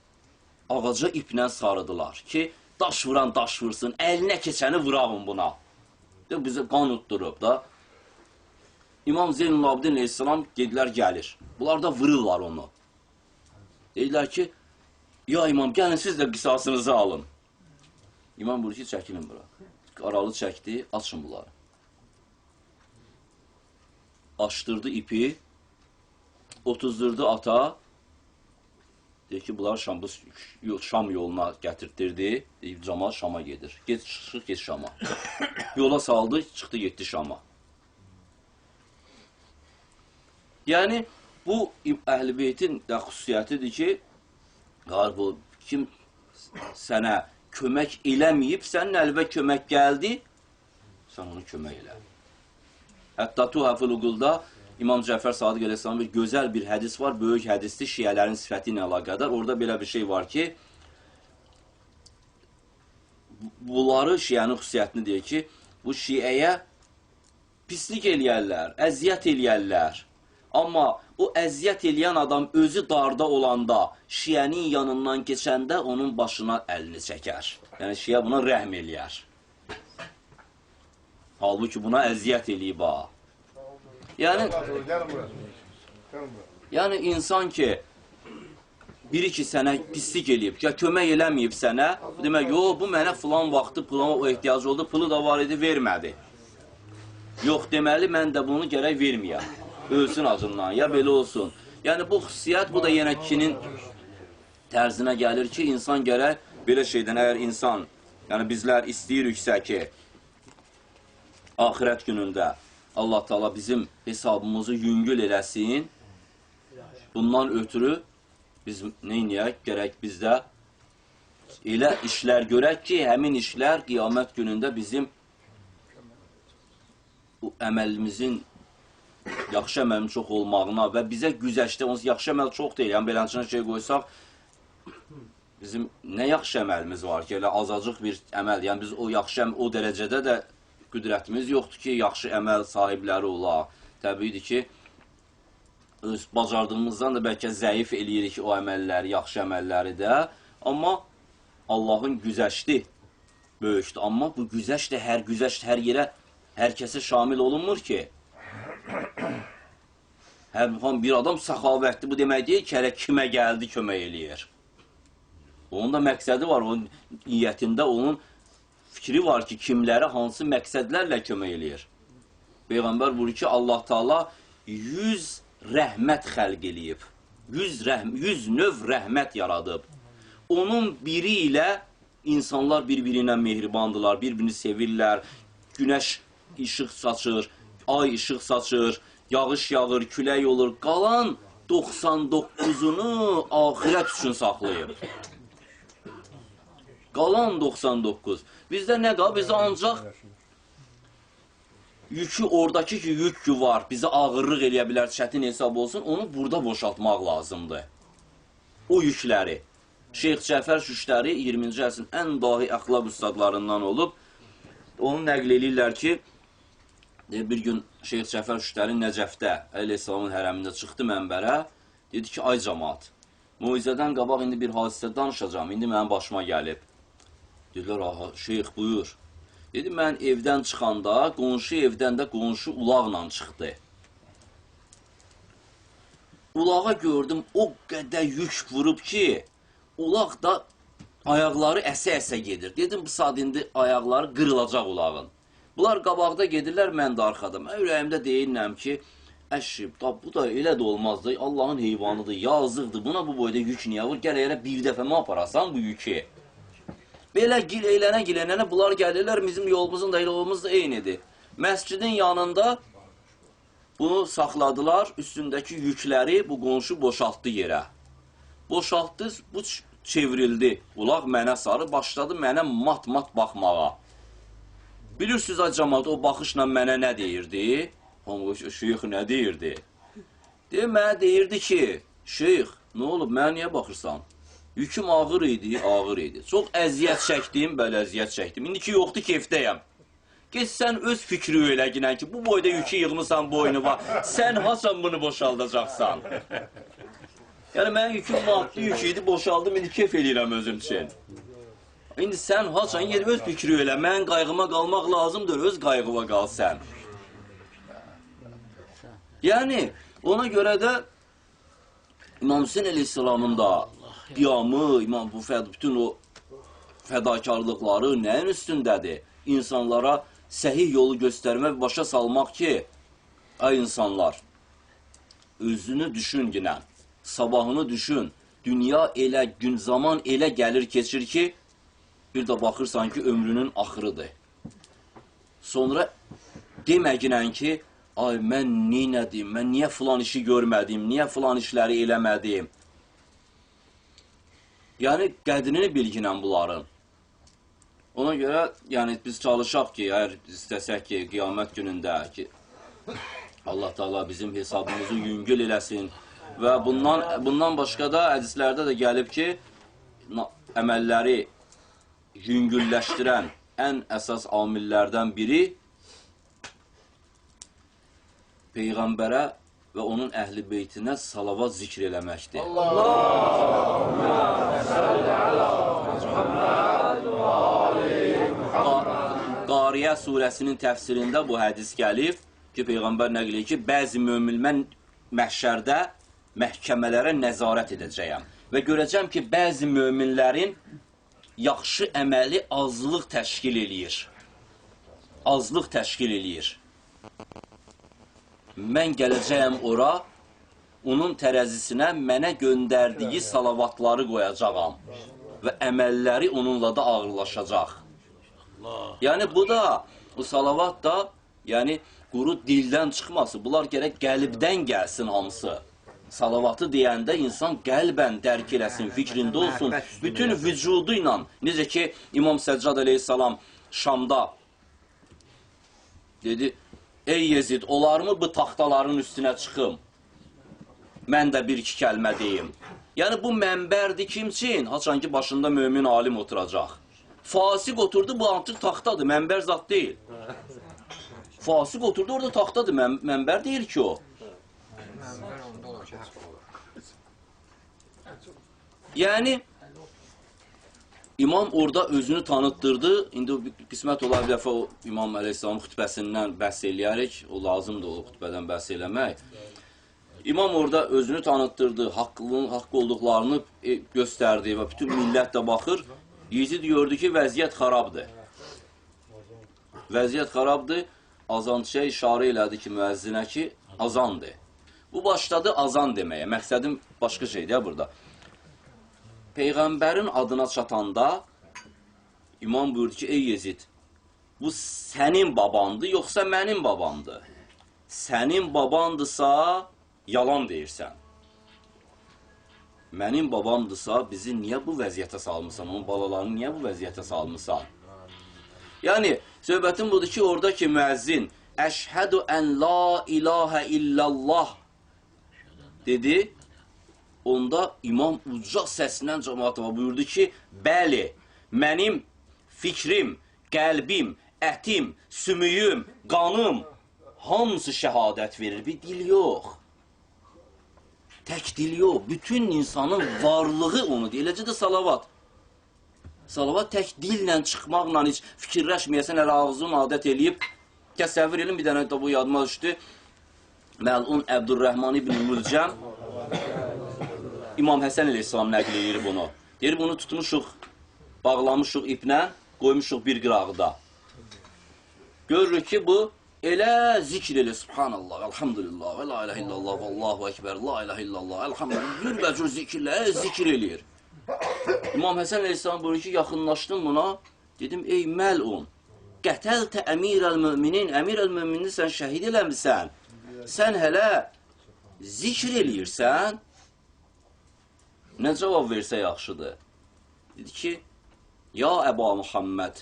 S1: Ağaca iplə sarıdılar ki, daş vuran daş vursun, əlinə keçəni vurağın buna. Bizə qan utdurub da. İmam Zeynulabidin əleyhissalam dedilər, gəlir. Bunlar da vururlar onu. Dedilər ki, ya imam, gəlin siz də qisasınızı alın. İmam buyurur ki, çəkilin bura. Aralı çəkdi, açın bunları. Açdırdı ipi, otuzdurdu ata. Deyir ki, bunlar Şam yoluna gətirtdirdi. Deyir, camaat Şama gedir. Get, çıx, get Şama. Yola saldı, çıxdı, getdi Şama. Yəni, bu Əhl-i Beytin də xüsusiyyətidir ki, bu, kim sənə kömək eləməyib, sənin əlbə kömək gəldi, sən onu kömək elə. Hətta Tuhaful Uqulda İmam Cəfər Sadiq əleyhissalamın bir gözəl bir hədis var, böyük hədisdir, şiələrin sifəti ilə əlaqədar. Orada belə bir şey var ki, bunları şiənin xüsusiyyətini deyir ki, bu şiəyə pislik eləyərlər, əziyyət eləyərlər. Amma o əziyyət eləyən adam özü darda olanda, şiənin yanından keçəndə onun başına əlini çəkər. Yəni, şiə buna rəhm eləyər. Halbuki buna əziyyət eləyib ha. Yəni insan ki, biri ki sənə pislik eləyib, ya kömək eləməyib sənə, demək, yox, bu mənə filan vaxtı pulama o ehtiyacı oldu, pulu da var idi, vermədi. Yox, deməli, mən də bunu gərək verməyəm. Ölsün acından, ya belə olsun. Yəni, bu xüsusiyyət, bu da yenə kinin tərzinə gəlir ki, insan gərək belə şeydən, əgər insan, yəni bizlər istəyiriksə ki, axirət günündə Allah Teala bizim hesabımızı yüngül eləsin, bundan ötürü biz nə eləyək? Gərək bizdə elə işlər görək ki, həmin işlər qiyamət günündə bizim bu əməlimizin yaxşı əməlin çox olmağına və bizə güzəştdə, onsuz yaxşı əməl çox deyil. Yəni, beləncə şey qoysaq, bizim nə yaxşı əməlimiz var ki, elə azacıq bir əməl. Yəni, biz o yaxşı əməl, o dərəcədə də qüdrətimiz yoxdur ki, yaxşı əməl sahibləri olaq. Təbiidir ki, öz bacardığımızdan da bəlkə zəif eləyirik o əməlləri, yaxşı əməlləri də. Amma Allahın güzəşti böyükdür. Amma bu güzəşt də hər güzəşt hər yerə, hər kəsə şamil olunmur ki. Hər bir adam səxavətli, bu demək deyil ki, hələ kimə gəldi kömək eləyir. Onun da məqsədi var, onun niyyətində onun fikri var ki, kimlərə hansı məqsədlərlə kömək eləyir. Peyğəmbər buyurur ki, Allah Teala 100 rəhmət xəlq eləyib. 100 növ rəhmət yaradıb. Onun biri ilə insanlar bir-birinə mehribandılar, bir-birini sevirlər, günəş işıq saçır, ay işıq saçır, yağış yağır, külək olur. Qalan 99-unu axirət üçün saxlayıb. Qalan 99. Bizdə nə qal? Bizdə ancaq yükü oradakı ki, yük ki var, bizə ağırlıq eləyə bilər, çətin hesab olsun, onu burada boşaltmaq lazımdır. O yükləri. Şeyx Cəfər Şüştəri 20-ci əsrin ən dahi əxlaq üstadlarından olub. Onu nəql eləyirlər ki, bir gün Şeyx Cəfər Şüştəri Nəcəfdə, Əleyhisselamın hərəmində çıxdı mənbərə, dedi ki, ay camaat, moizədən qabaq indi bir hadisə danışacağam, indi mənim başıma gəlib. Dedilər, aha, şeyx buyur. Dedi, mən evdən çıxanda, qonşu evdən də qonşu ulaqla çıxdı. Ulağa gördüm, o qədər yük vurub ki, ulaq da ayaqları əsə-əsə gedir. Dedim, bu saat indi ayaqları qırılacaq ulağın. Bunlar qabaqda gedirlər, mən də arxada. Mən ürəyimdə deyirəm ki, əşi, bu da elə də olmazdı, Allahın heyvanıdır, yazıqdır, buna bu boyda yük niyə vur? Gəl elə bir dəfə mı aparasan bu yükü? Belə gileylənə-gileylənə bunlar gəlirlər, bizim yolumuzun da yolumuz da eynidir. Məscidin yanında bunu saxladılar, üstündəki yükləri bu qonşu boşaltdı yerə. Boşaltdı, bu çevrildi. Ulaq mənə sarı, başladı mənə mat-mat baxmağa. Bilirsiniz, ay camaat, o baxışla mənə nə deyirdi? Şeyx nə deyirdi? Deyir, mənə deyirdi ki, şeyx, nə olub, mənə niyə baxırsan? Yüküm ağır idi, ağır idi. Çox əziyyət çəkdim, bəli əziyyət çəkdim. İndiki yoxdur, keyfdəyəm. Geç sən öz fikri eləginən ki, bu boyda yükü yığmısan boynuma, sən haçan bunu boşaldacaqsan? Yəni, mənim yüküm maddi yük idi, boşaldım, indi keyf eləyirəm özüm üçün. İndi sən haçan ged öz fikri elə, mənim qayğıma qalmaq lazımdır, öz qayğıma qal sən. Yəni, ona görə də İmam Hüseyin əleyhissalamın da qiyamı, İmam bu bütün o fədakarlıqları nəyin üstündədir? İnsanlara səhih yolu göstərmək, başa salmaq ki, ay insanlar, özünü düşün ginən, sabahını düşün, dünya elə gün zaman elə gəlir keçir ki, bir də baxırsan ki, ömrünün axırıdır. Sonra deməginən ki, ay mən neynədim, mən niyə filan işi görmədim, niyə filan işləri eləmədim? Yəni, qədrini bilginən bunların. Ona görə, yəni, biz çalışaq ki, əgər istəsək ki, qiyamət günündə ki, Allah Teala bizim hesabımızı yüngül eləsin və bundan başqa da hədislərdə də gəlib ki, əməlləri yüngülləşdirən ən əsas amillərdən biri Peyğəmbərə və onun əhl-i beytinə salavat zikr eləməkdir.
S2: Allahümme salli ala Muhammed və ali Muhammed.
S1: Qariyə surəsinin təfsirində bu hədis gəlib ki, Peyğəmbər nəql edir ki, bəzi mömin mən məhşərdə məhkəmələrə nəzarət edəcəyəm və görəcəm ki, bəzi möminlərin yaxşı əməli azlıq təşkil eləyir. Azlıq təşkil eləyir. Mən gələcəyəm ora, onun tərəzisinə mənə göndərdiyi salavatları qoyacağam və əməlləri onunla da ağırlaşacaq. Yəni bu da, bu salavat da, yəni quru dildən çıxması, bunlar gərək qəlbdən gəlsin hamısı. Salavatı deyəndə insan qəlbən dərk eləsin, fikrində olsun, bütün vücudu ilə. Necə ki, İmam Səccad əleyhissalam Şamda dedi, ey Yezid, olarmı bu taxtaların üstünə çıxım? Mən də bir iki kəlmə deyim. Yəni bu mənbərdir kim üçün? Haçan ki, başında mömin alim oturacaq. Fasıq oturdu, bu artıq taxtadır, mənbər zat deyil. Fasıq oturdu, orada taxtadır, mənbər deyil ki o.
S2: Mənbər onda olur ki, haqq olur.
S1: Yəni, İmam orada özünü tanıtdırdı. İndi qismət olar bir dəfə o İmam əleyhissalamın xütbəsindən bəhs eləyərik. O lazımdır o xütbədən bəhs eləmək. İmam orada özünü tanıtdırdı, haqq olduqlarını göstərdi və bütün millət də baxır. Yezid gördü ki, vəziyyət xarabdır. Vəziyyət xarabdır. Azançıya işarə elədi ki, müəzzinə ki, azandır. Bu başladı azan deməyə. Məqsədim başqa şeydir ya burada. Peyğəmbərin adına çatanda İmam buyurdu ki, ey Yezid, bu sənin babandır, yoxsa mənim babamdır? Sənin babandırsa, yalan deyirsən. Mənim babamdırsa, bizi niyə bu vəziyyətə salmısan? Onun balalarını niyə bu vəziyyətə salmısan? Yəni, söhbətim budur ki, oradakı müəzzin Əşhədu ən la ilahə illallah dedi. Onda imam uca səslə cəmaata buyurdu ki, bəli, mənim fikrim, qəlbim, ətim, sümüyüm, qanım hamısı şəhadət verir. Bir dil yox. Tək dil yox. Bütün insanın varlığı onu deyir. Eləcə də salavat. Salavat tək dillə çıxmaqla heç fikirləşməyəsən, hələ ağzın adət eləyib. Təsəvvür edin, bir dənə də bu yadıma düşdü. Məlun Əbdürrəhman ibn Mülcəm İmam Həsən əleyhissalam nəql eləyir bunu. Deyir, bunu tutmuşuq, bağlamışıq iplə, qoymuşuq bir qırağda. Görürük ki, bu elə zikr elə, subhanallah, elhamdülillah, və la ilahe illallah, və Allahu ekber, la ilahe illallah, elhamdülillah, cürbəcür zikirlər, zikr eləyir. İmam Həsən əleyhissalam buyurur ki, yaxınlaşdım buna, dedim, ey məlun, qətəltə əmirəl müminin, əmirəl mümini sən şəhid eləmisən, sən hələ zikr eləyirsən, nə cavab versə yaxşıdır? Dedi ki, ya Əba Muhammed,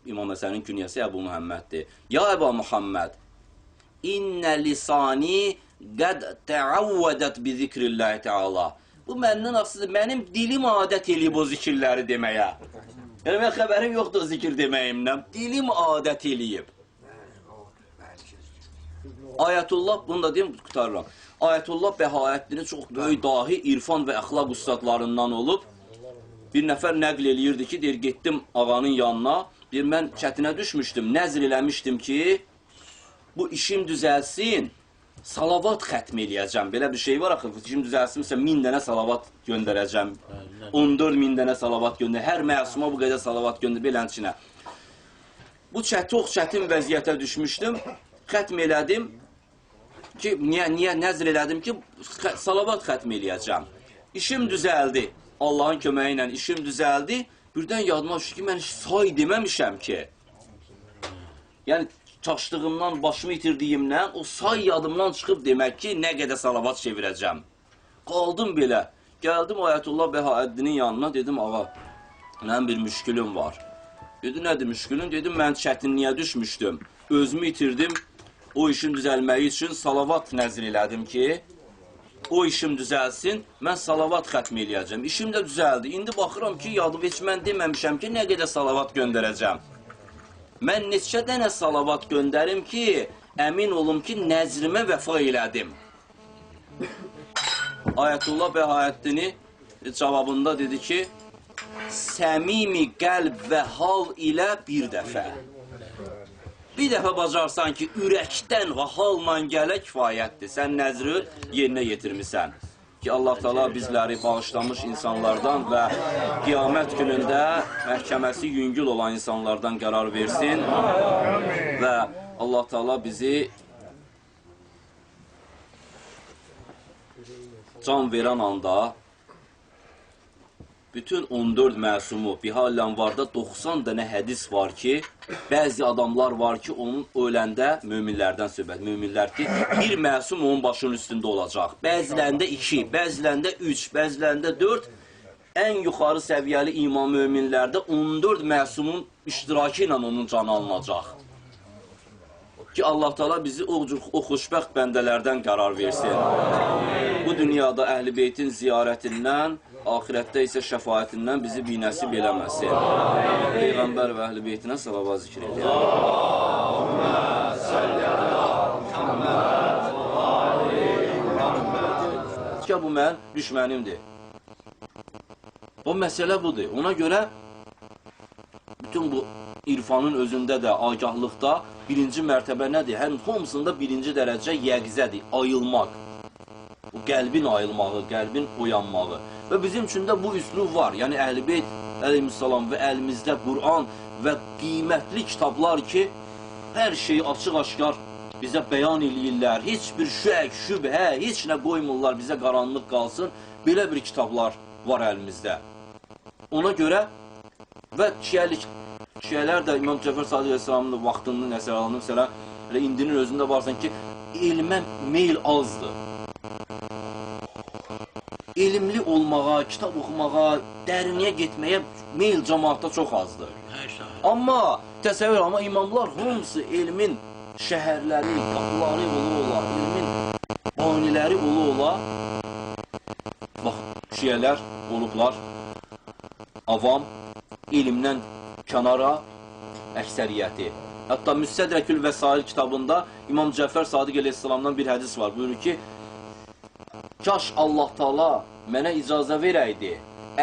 S1: İmam Həsənin künyəsi Əbu Muhammeddir. Ya Əba Muhammed, innə lisani qəd təavvədət bi zikrillahi teala. Bu məndən asılıdır, mənim dilim adət eləyib o zikirləri deməyə. Yəni, mən xəbərim yoxdur zikir deməyimdən. Dilim adət eləyib. Ayətullah, bunu da deyim, qurtarıram. Ayətullah Bəhaəddini çox böyük dahi, irfan və əxlaq ustadlarından olub. Bir nəfər nəql eləyirdi ki, deyir, getdim ağanın yanına, deyir, mən çətinə düşmüşdüm, nəzr eləmişdim ki, bu işim düzəlsin, salavat xətm eləyəcəm. Belə bir şey var axı, işim düzəlsin, məsələn, 1000 dənə salavat göndərəcəm, 14 min dənə salavat göndər, hər məsuma bu qədər salavat göndər, belənçinə. Bu çox çətin vəziyyətə düşmüşdüm, xətm elədim ki, niyə nəzr elədim ki, salavat xətm eləyəcəm. İşim düzəldi, Allahın köməyi ilə işim düzəldi. Birdən yadıma düşdü ki, mən say deməmişəm ki. Yəni, çaşdığımdan, başımı itirdiyimdən o say yadımdan çıxıb demək ki, nə qədər salavat çevirəcəm. Qaldım belə. Gəldim Ayətullah Bəhaəddinin yanına, dedim, ağa, mənim bir müşkülüm var. Dedi, nədir müşkülün? Dedim, mən çətinliyə düşmüşdüm. Özümü itirdim. O işin düzəlməyi üçün salavat nəzr elədim ki, o işim düzəlsin, mən salavat xətm eləyəcəm. İşim də düzəldi. İndi baxıram ki, yadım heç mən deməmişəm ki, nə qədər salavat göndərəcəm. Mən neçə dənə salavat göndərim ki, əmin olum ki, nəzrimə vəfa elədim. Ayətullah Bəhaəddini cavabında dedi ki, səmimi qəlb və hal ilə bir dəfə. Bir dəfə bacarsan ki, ürəkdən və halla gələ kifayətdir. Sən nəzri yerinə yetirmisən. Ki, Allah Teala bizləri bağışlamış insanlardan və qiyamət günündə məhkəməsi yüngül olan insanlardan qərar versin. Və Allah Teala bizi can verən anda bütün 14 məsumu Bihal-Ənvarda 90 dənə hədis var ki, bəzi adamlar var ki, onun öləndə möminlərdən söhbət, möminlər ki, bir məsum onun başının üstündə olacaq. Bəzilərində 2, bəzilərində 3, bəzilərində 4, ən yuxarı səviyyəli iman möminlərdə 14 məsumun iştirakı ilə onun canı alınacaq. Ki, Allah Teala bizi o xoşbəxt bəndələrdən qərar versin. Bu dünyada Əhl-i Beytin ziyarətindən, axirətdə isə şəfaətindən bizi binəsib eləməsin. Peyğəmbər və Əhl-i Beytinə salavat zikr edir. Allahümmə salli əla Muhammed və ali Muhammed. Ki, bu mənim düşmənimdir. O məsələ budur. Ona görə bütün bu irfanın özündə də, agahlıqda birinci mərtəbə nədir? Həm hamısında birinci dərəcə yəqzədir, ayılmaq. Bu qəlbin ayılmağı, qəlbin oyanmağı. Və bizim üçün də bu üslub var. Yəni Əhl-i Beyt əleyhissalam və əlimizdə Quran və qiymətli kitablar ki, hər şeyi açıq-aşkar bizə bəyan eləyirlər. Heç bir şək, şübhə, heç nə qoymurlar bizə qaranlıq qalsın. Belə bir kitablar var əlimizdə. Ona görə və şiələr də İmam Cəfər Sadiq əleyhissalamın vaxtının əsər alınıb, məsələn, elə indinin özündə varsan ki, elmə meyl azdır. Elmli olmaq olmağa, kitab oxumağa, dərinliyə getməyə meyl cəmaatda çox azdır. Amma təsəvvür, amma imamlar hamısı elmin şəhərləri, qapıları ola-ola, elmin baniləri ola-ola, bax, şiələr olublar, avam, elmdən kənara əksəriyyəti. Hətta Müstədrəkül Vəsail kitabında İmam Cəfər Sadiq əleyhissalamdan bir hədis var. Buyurur ki, kaş Allah Taala mənə icazə verəydi,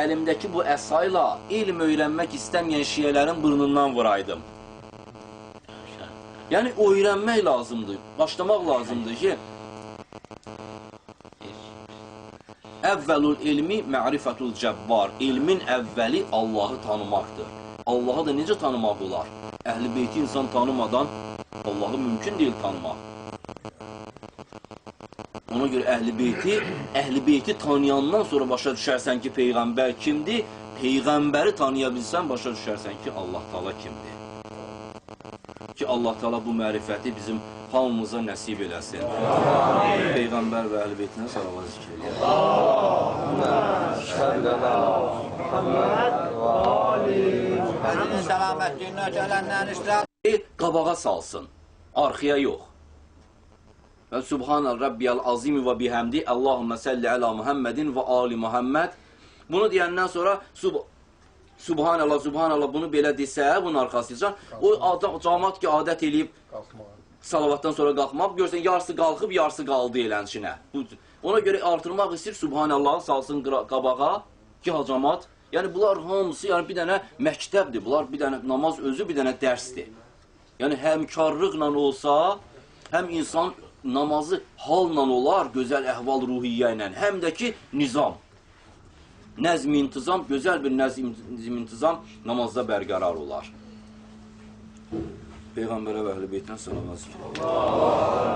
S1: əlimdəki bu əsayla elm öyrənmək istəməyən şiələrin burnundan vuraydım. Yəni, öyrənmək lazımdır, başlamaq lazımdır ki, əvvəlul elmi ma'rifətul cəbbar, elmin əvvəli Allahı tanımaqdır. Allahı da necə tanımaq olar? Əhl-i beyti insan tanımadan Allahı mümkün deyil tanımaq. Ona görə Əhl-i beyti tanıyandan sonra başa düşərsən ki, Peyğəmbər kimdir? Peyğəmbəri tanıya bilsən, başa düşərsən ki, Allah Taala kimdir? Ki, Allah Taala bu mərifəti bizim hamımıza nəsib eləsin. Amin. Peyğəmbər və Əhl-i beytinə salavat zikr eləyək.
S2: Allahümmə salli əla Muhammed və ali Muhammed. Səlamətliyinə gələnlərin işlər
S1: qabağa salsın, arxaya yox. Və Subhanə Rabbiyəl azimi və bihəmdi, Allahümmə səlli əla Muhammedin və ali Muhammed. Bunu deyəndən sonra Subhanallah, Subhanallah bunu belə desə, bunun arxasıca, o adam, camaat ki, adət eləyib salavatdan sonra qalxmaq, görsən, yarısı qalxıb, yarısı qaldı elənçinə. Ona görə artırmaq istəyir, Subhanallah salsın qabağa ki, ha camaat. Yəni, bunlar hamısı yəni, bir dənə məktəbdir, bunlar bir dənə namaz özü bir dənə dərsdir. Yəni, həmkarlıqla olsa, həm insan namazı halla olar, gözəl əhval ruhiyyə ilə, həm də ki, nizam. Nəzm-i intizam, gözəl bir nəzm-i intizam namazda bərqərar olar. Peyğəmbərə və Əhl-i Beytinə salavat zikr.